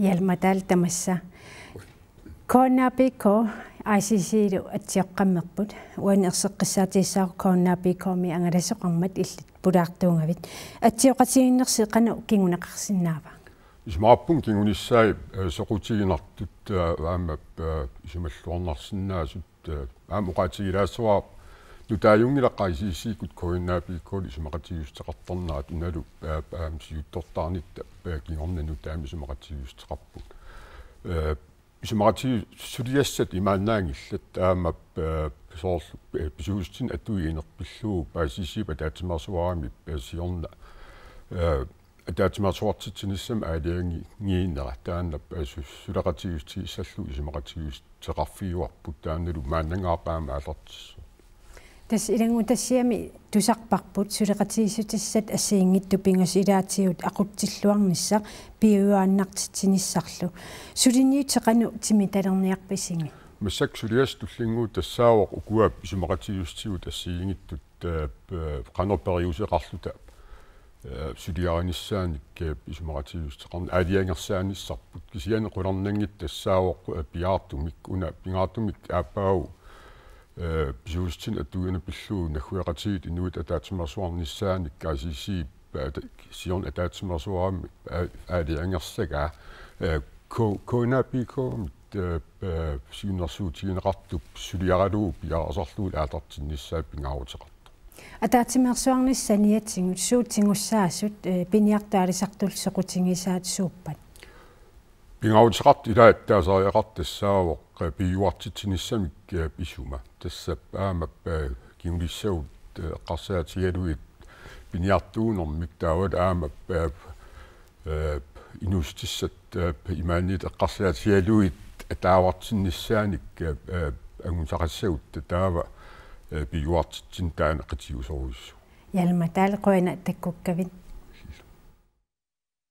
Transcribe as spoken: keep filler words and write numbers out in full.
Hjalmar Dahl, tamassa. K N A B K I C C-lu atsioqqammerput. Uani erseqqissaatigissavarput K N A B K-mi angalasoqarmat illit pulaartuugavit. Atsioqatigiinnersi qanoq kinguneqarsinnaava? Isumaqarpunga kingunissaat, eh, soqutiginartut, eh, aamma, eh, isumalluarnarsinnaasut, eh, aamma oqaatigilaassavara nutaajunngilaq I C C-kkut K N A B K-lu isumaqatigiissuteqartarnerat, unalu, eh, aamma siuttortaarnitta, eh, kingorna nutaamik isumaqatigiissuteqarput. Eh, isumaqatigiissut suliassat imaannaanngillat aamma, eh, soorlu, eh, pisuussutsinni atuineq pillugu I C C-p ataatsimeersuarmik, eh, siorna, eh, ataatsimeersuartitsinissamut aalajangiinnera taanna, eh, su-, suleqatigiissutigissallugu isumaqatigiissuteqarfigivarput, taannalu maannangaarput aamma aallartissaaq. Tassa ilanngutassiami tusarparput suleqatigiissutissat assigiinngitsut pingasut ilaatigut aqutsilluarnissaq piujuaannartitsinissarlu. Suliniutit qanoq timitalerniarpisigit? Massakkut suliassat tullinnguuttut tassaavoq ukua isumaqatigiissutigut assigiinngitsut, eh, p-, qanoq periuseqarluta, eh, suliarinissaannik, eh, isumaqatigiissuteqarneq aalajangersaanissarput. Kisianni qularnanngitsoq tassaavoq, eh, pingaartumik, una pingaartumik aappaagu, eh, pisuussutsinni atuineq pillugu naggueqatigiit inuit ataatsimeersuarnissaannik I C C, eh, ta-, siorna ataatsimeersuarmik, eh, aalajangersagaa, eh, K-, K N A B K-mit, eh, eh, siunnersuutigineqartup suliaralugu piareersarlugulu aallartinnissaa pingaaruteqartoq. Ataatsimeersuarnissaq saniatigut suut tigussaasut, eh, piniartut aalisartullu soqutigisaat suuppat? Pingaaruteqartoq ilaattaasariaqartoq tassaavoq, eh, piujuartitsinissamik, eh, isuma. Tassa aamma, eh, kingulissagut, eh, eqqarsaatigalugit piniartuunermik taavalu aamma, eh, eh, inuussutissat, eh, imaanniit eqqarsaatigalugit ataavartinnissaanik, eh, eh, angusaqassagut taava, eh, piujuartitsineq taanna qitiusorujussuuvoq. Hjalmar Dahl, qujanaq takkukkavit.